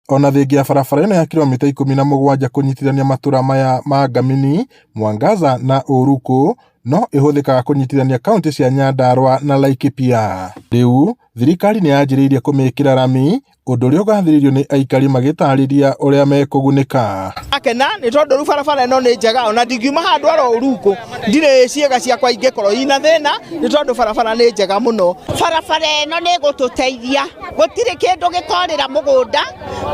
Ona thengia ya barabara ĩno ya kilomita 17 kũnyitithania matũra maya ma Ngamini, Mwangaza na Ũrukũ, no ĩhũthĩkaga kũnyitithania kauntĩ cia Nyandarua na Laikipia. Rĩu thirikari nĩ yanjĩrĩirie kũmĩkĩra rami, ũndũ ũrĩa ũgathĩrĩirio nĩ aikari magĩtarĩria ũrĩa mekũgunĩka. Akena nĩ tondũ rĩu barabara ĩno nĩ njega, ona ndingiuma handũ aro ũrukũ ndirĩ ciĩga ciakwa ingĩkorwo ina thĩna nĩ tondũ barabara nĩ njega mũno. Barabara ĩno nĩ ĩgũtũteithia, gũtirĩ kĩndũ gĩkorĩra mũgũnda,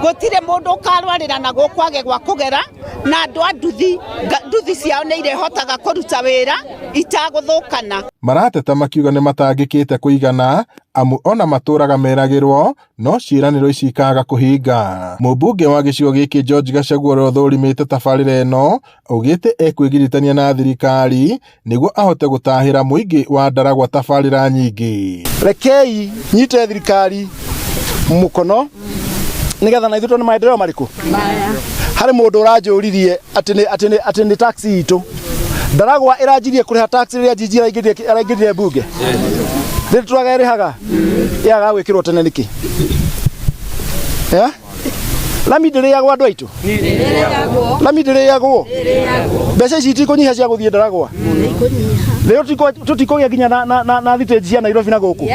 gũtirĩ mũndũ ũkarwarĩra na gũkũ age gwa kũgera, na andũ a nduthi, nduthi ciao nĩ irĩhotaga kũruta wĩra itagũthũkana. Marateta makiuga nĩ matangĩkĩte kũigana amu ona matũraga meragĩrwo no ciĩranĩro ici ikaga kũhinga. Mũmbunge wa gĩcigo gĩkĩ George Gachagua ũrĩa ũthũrimĩte tabarĩra ĩno augĩte ekwĩgiritania na thirikari nĩguo ahote gũtahĩra mũingĩ wa Ndaragwa tabarĩra nyingĩ. Rekei nyite thirikari mũkono nigetha na ithuĩ tuone maendeleo marĩkũ. Harĩ mũndũ ũranjũririe atĩ nĩ atĩ nĩ atĩ nĩ tax itũ Ndaragwa ĩranjirie kũrĩha tax rĩrĩa Njinji araingĩrire mbunge rĩrĩ tũraga ĩrĩhaga yagaga gwĩkĩrwo tene nĩkĩ? Lami ndĩrĩagwo andũ aitũ, lami ndĩrĩagwo, mbeca ici itikũnyiha cia gũthiĩ Ndaragwa, rĩu tũtikũgĩa nginya na thitĩnji cia Nairobi na gũkũ.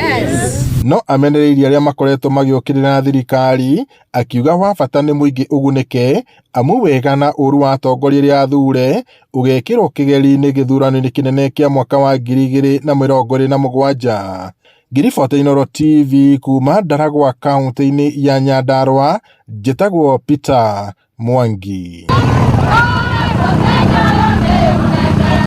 No amenereirie arĩa makoretwo magĩũkĩrĩra thirikari akiuga wa bata nĩ mũingĩ ũgunĩke amu wega na ũru wa atongoria arĩa athure ũgekĩrwo kĩgeri-inĩ gĩthurano-inĩ kĩnene kĩa mwaka wa 2027. Ngiribota Inooro TV kuma Ndaragwa kaunti-inĩ ya Nyandarua, njĩtagwo Peter Mwangi.